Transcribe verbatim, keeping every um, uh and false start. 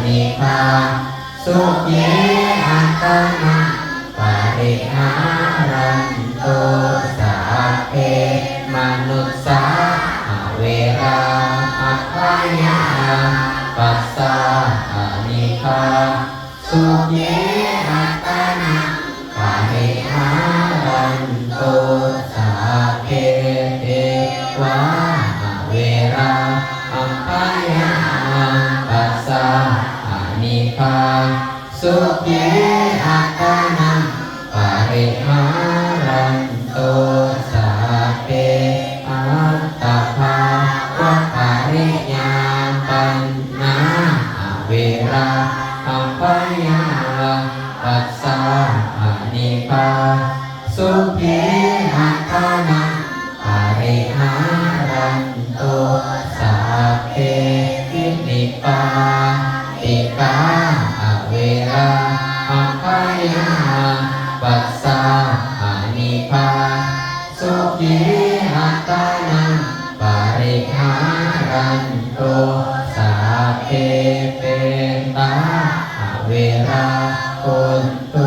anīghā sukhī attānaṃ pariharantu. Sabbe manussā averā abyāpajjhā anīghā sukhī attānaṃ pariharantu. Sabbe devā averā abyāpajjhā anīghā sukhī attānaṃ pariharantu. Sabbe attabhāvapariyāpannā averā abyāpajjhā anīghā sukhī attānaṃ pariharantu. Sabbe vinipātikā averā abyāpajjhā anīghā sukhī attānaṃ pariharantu. Sabbe petā averā hontu